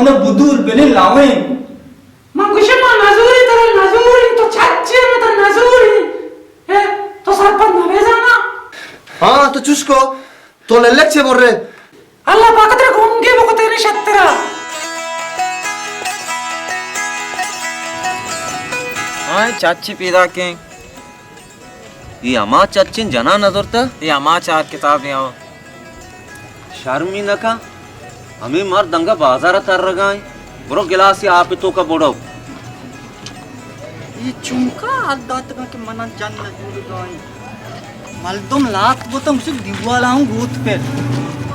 من بدول بلے لاویں۔ من گوشے ما نزوری ترا نزوری، تو چچے ما ترا نزوری۔ اے، تو سرپد نہ بے زانا۔ ہاں، تو چوش کو، تو للک چے برے۔ اللہ پاک ترا گنگے بکتے نے شترا۔ ہاں، چچی پیدا کیں۔ اے ہما چچیں جناں نہ زرتہ؟ اے ہما چار کتابیں ہاں۔ شرمی نہ کن؟ ہمے مرد انگہ بازار ء ترگا انت۔ برو گلاسی آپ ء توکا بڑو۔ اے چونکا حال داتگاں کہ منا جن نہ جوڑگا انت۔ مردم لات بوتاں گوشت دیوالا ہوں گوت پر۔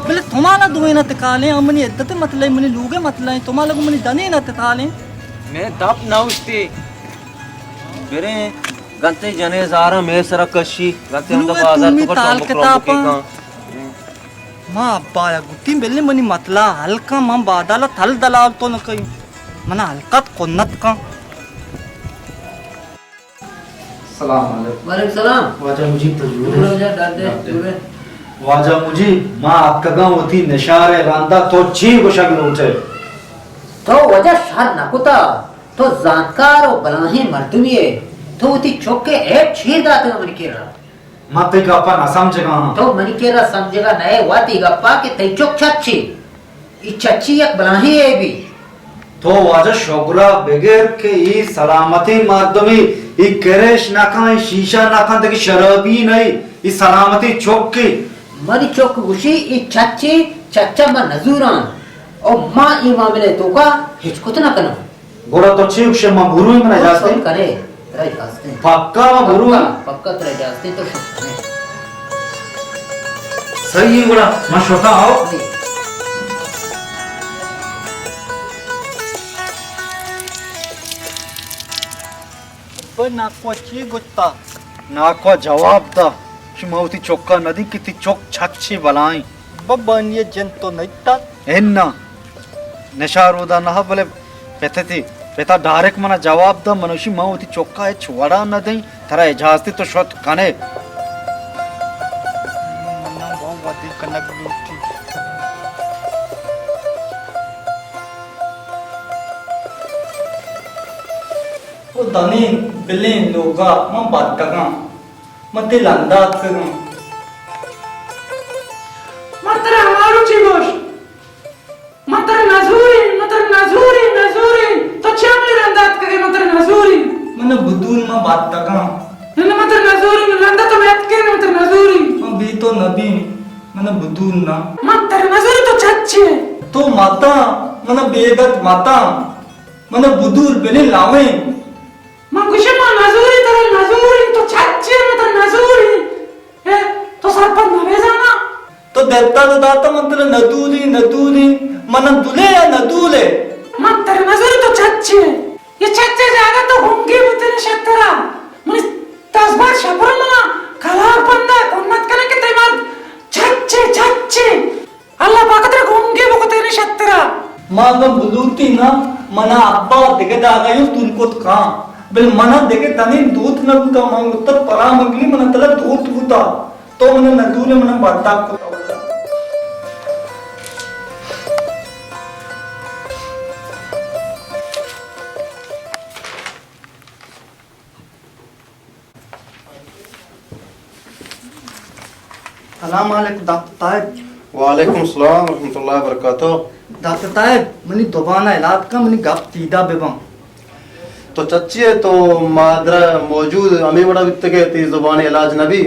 بلے تو مانا دوئیں نہ تکالیں، ہم منی عدت مطلع، منی لوگ مطلع، تو مالا گوں منی دنے نہ تکالیں۔ میں دپ نہ اشتی۔ بریں۔ گنتے جنے زاراں مے سرا کشی، گنتے ہم بازار تو کٹاں بکروں بکے کاں۔ ما ابا یا گوتیں بلے منی مطلع حل کن، من بادالا تھل دلال تو نہ کئی۔ منا حلقت قنت کن۔ سلام علیکم۔ وعلیکم سلام۔ واجہ مجیب تو جوڑ ہے؟ جوڑ ہے، ڈاڈ ہے، جوڑ ہے۔ واجہ مجیب، ما اتکگاں وتی نشار ء رندا تو چی گوشگ لوٹ ئے؟ تو واجہ شر نہ کتا۔ تو زانتکار و بلاہیں مردمے ئے، تو وتی چک ء عیب چیر داتگ منی کرا؟ من تئی گپا نہ سمجھگا آں۔ تو منی کرا سمجھگا نہ ئے، وتی گپا کہ تئی چک چچے، ای چچی یک بلاہیں عیبے۔ تو واجہ شگلا بگر کہ ای سلامتیں مردمے، ای کرش نہ کن، ای شیشہ نہ کن، دگہ شرابی نہ ای، ای سلامتیں چکے۔ منی چک گوشی ای چچے، چچا من نزوراں، او ما ای معاملے توکا ہچ کت نہ کناں۔ گڑا تو چے گوشے، من بروئیں؟ من اجازت دیں؟ کنے، ترا اجازت دیں۔ پکا من بروئیں؟ پکا، پکا ترا اجازت دیں، تو شت کنے۔ صحیح ہے گڑا، من شتاں، آؤ۔ صحیح۔ ابا ناکو چی گوشتا؟ ناکو جواب دا، شما وتی چکا ندی کہ تی چک چچے بلائیں۔ ببانی جن تو نئیتا؟ انا۔ نشار اودا نہ، بلے پت تی، پتا ڈائریکٹ منا جواب دا، من اشی من وتی چکا ہچ وڑا نہ دیں، ترا اجازت تو شت کنے۔ منا بہت ودی کنگ لوٹی۔ او دنیں بلیں لوگا من باتگاں، من تی لندا اتکگاں۔ من ترا ہمارو چی گوش؟ من ترا نزوریں، من ترا نزوریں، نزوریں۔ تو چیا منی رندا اتکگے؟ من ترا نزوریں۔ من بدول من باتگاں۔ نہ، نہ، من ترا نزوریں، نہ رندا تو میتکے، نہ من ترا نزوریں۔ من بے تو نبیں، من بدول نہ۔ من ترا نزوریں، تو چچے؟ تو متاں، من بیگت متاں۔ من بدول بلے لاویں۔ من گوشے ما نزوریں، ترا نزوریں، تو چچے، من ترا نزوریں۔ اے، تو سرپد نہ بے زانا؟ تو دتا تو داتا من ترا ندولیں، ندولیں۔ من دلے یا ندولے؟ من ترا نزوریں، تو چچے۔ یہ چچے جاگہ تو گنگے بوتے نے شترا۔ من تزبار شپر منا کلاگ بندہ کنت کنے کہ تئی مرد چچے، چچے۔ اللہ پاک ترا گنگے بکتینے شترا۔ ما اگاں بلوٹی نا، منا ابا دگہ داگا یو دور کت کان۔ بل منا دگہ تنین دوت نہ بوتا، من گوتا پرا مگلی منا تلا دوت بوتا۔ تو منا ندولے، منا بنداک کتا۔ سلام علیکم ڈاکٹر صاحب۔ وعلیکم السلام ورحمۃ اللہ وبرکاتہ۔ ڈاکٹر صاحب، منی زبان ء علاج کن، منی گپ سیدھا بہ بن۔ تو چچی ئے؟ تو مادر موجود ہمے وڑا بیتگ ئے، تئی زبان ء علاج نہ بی؟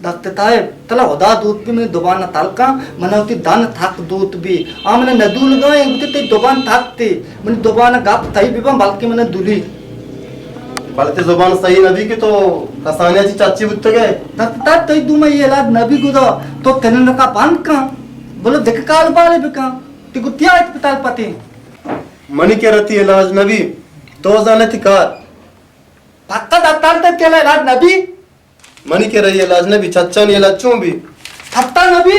ڈاکٹر صاحب، تلا ہدا دوت بی، منی زبان ء تلکاں، من وتی دن تھک دوت بی۔ آ من ندولگا ایں، گوتی تئی زبان تھک تی، منی زبان ء گپ تئی بہ بن، بلکیں من دولی۔ بلے تئی زبان صحیح نہ بی کہ تو کسانیا چی چچی بوتگ ئے۔ ڈاکٹر صاحب، تئی دوما اے علاج نہ بی گدا، تو تننکا بند کن، بلو دگہ کال بالے بکن، تی گتیا اسپتال پتیں۔ منی کرا تی علاج نہ بی، تو زانے تی کار۔ پکا ڈاکٹر تے تی علاج نہ بی۔ منی کرا ای علاج نہ بی، چچانی علاج چون بی؟ پتا نہ بی۔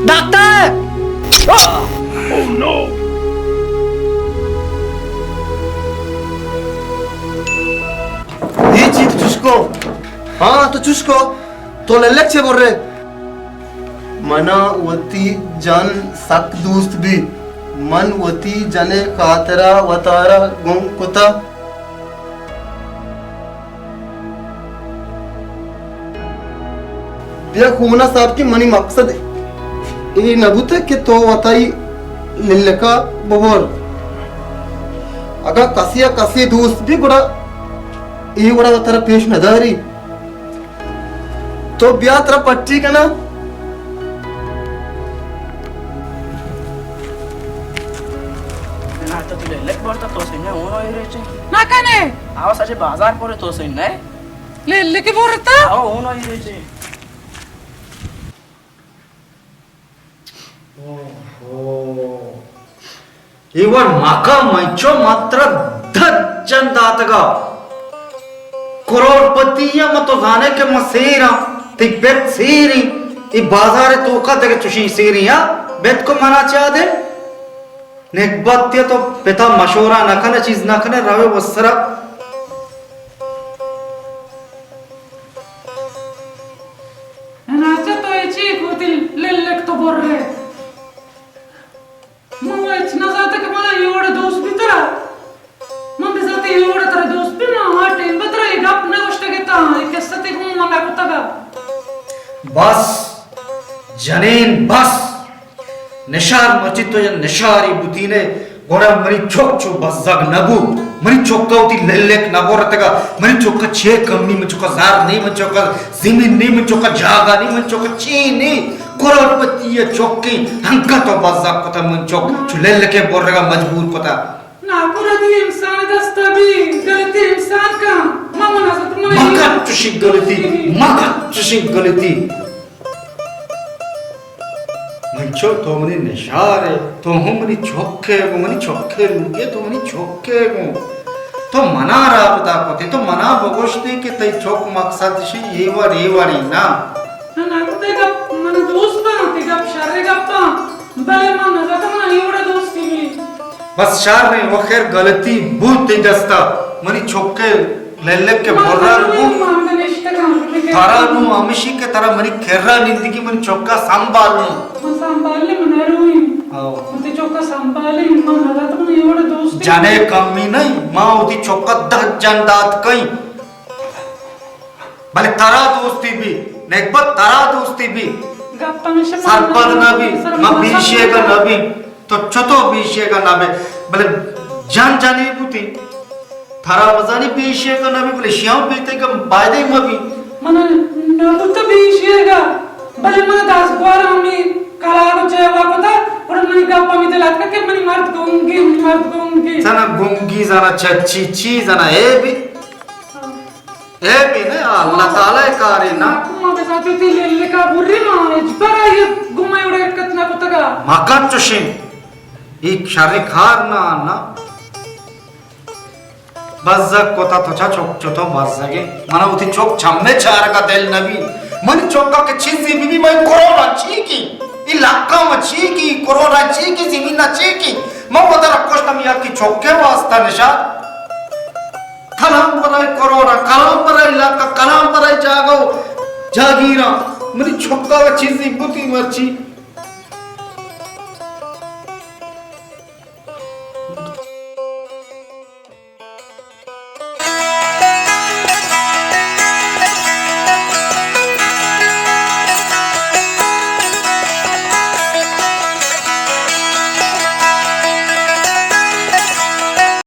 ڈاکٹر! اے چی تو چشکو؟ ہاں، تو چشکو؟ تو للک چے بر رہے؟ منا وتی جن سک دوست بی۔ من وتی جنے خاطرا وتارا گم کتا۔ بیا خونا صاحب کہ منی مقصد اے نہ بوتہ کہ تو وتائی للکا ببر۔ اگاں کسیا کسے دوست بی گڑا اے وڑا وتارا پیش نہ داری۔ تو بیا ترا پٹی کنا۔ نہ تو تئی للک برتا تو سین نہ اونو ایرے چے۔ نہ کنے۔ آو سجے بازار پورے تو سین نہ۔ للک برتا؟ آو اونو ایرے چے۔ اوہو۔ اے وڑ مکن، من چو من ترا دہ جن داتگا۔ کروڑ پتی آں، من تو زانے کہ من سیر آں، تئی پت سیر ایں۔ اے بازار توکا دگہ چوشیں سیریں آ بیت کو منا چا دے۔ نگبت یا تو پتا مشورہ نہ کنے، چیز نہ کنے، روے وسرا۔ اناچہ تو اے چی گوتی للک تو برے۔ من ہچ نہ زانت کہ منا اے وڑ دوست بی ترا۔ من بزانت اے وڑ ترا دوست بی، من آ ٹیم بہ ترا اے گپ نہ گوشتگ اتاں، اے قصہ تے گوں من نہ کتگ۔ بس جنین بس، نشار مرچی تو یا نشاری بوتینے، گڑا منی چک چو بزگ نہ بو، منی چکا وتی للک نہ برتگا، منی چکا چے کم نی، من چکا زر نی، من چکا زمین نی، من چکا جاگہ نی، من چکا چی نی، کروڑ پتی یا چکی ہنکا تو بزگ کتا، من چک چو للکے برگا مجبور کتا۔ ناکو ردی انسان دست بی، غلطی انسان کن۔ ما منا زت منا مکن چشی غلطی، مکن چشی غلطی۔ من چو تو منی نشارے، تو ہم منی چوکے گو، منی چوکے لوگے، تو منی چوکے گو۔ تو منا رابطہ کتے، تو منا بگوشتے کہ تئی چوک مقصد شی اے وڑ، اے وڑی نا۔ نہ، نہ، تئی گپ من دوست باں، تئی گپ شر گپاں، بلے من نہ زانت من اے وڑا دوستی بی۔ بس شر ایں، و خیر غلطی بوت تئی دستا، منی چکے للک کے من برا نہ بو۔ من نشتگاں، ترا نو ہمشی کہ ترا منی کرا نندگی منی چکا سنبھالنو۔ من سنبھالنے من روئیں۔ ہاں۔ من تئی چکا سنبھالیں، من نہ زانت من اے وڑا دوستی۔ جنے کمی نہیں، ما وتی چکا دہ جن دات کئیں۔ بلے ترا دوستی بی، نگبت ترا دوستی بی۔ گپ ہمیشہ سرپد نہ بی، من بیشے گا نہ بی، تو چتو بیشے گا نہ بی۔ بلے جن جنی بوتی، ترا مزانی بیشے گا نہ بی، بلے شیاں بیتے گا بایدے مہ بی۔ من نہ بوتا بیشے گا، بلے من دست گوار ہمی کلاگ و جیوا کتا، اور منی گپ ہمی دل اتکا کہ منی مرد گنگی، منی مرد گنگی۔ زنا گنگی، زنا چچی، چی زنا اے بی۔ اے بی نہ، اللہ تعالی کارے نا۔ ما بزانت تئی للکا بری ما ہچ برا یہ گمہ اڑے حرکت نہ کتگا۔ مکن چوشیں، اے شر کار نا، نا۔ بزگ کتا تو چا چک چتو بزگے۔ منا وتی چک چمے چارگا دل نبی۔ منی چکا کہ چیزی بی بی، من کروڑا چی کی؟ ای لکا ما چی کی؟ کروڑا چی کی؟ زمینا چی کی؟ من وترا کشتم یکی چکے واسطہ نشا۔ کلام برای کروڑا، کلام برای لکا، کلام برای جاگو، جاگیرا۔ منی چکا چیزی بوتی مرچی۔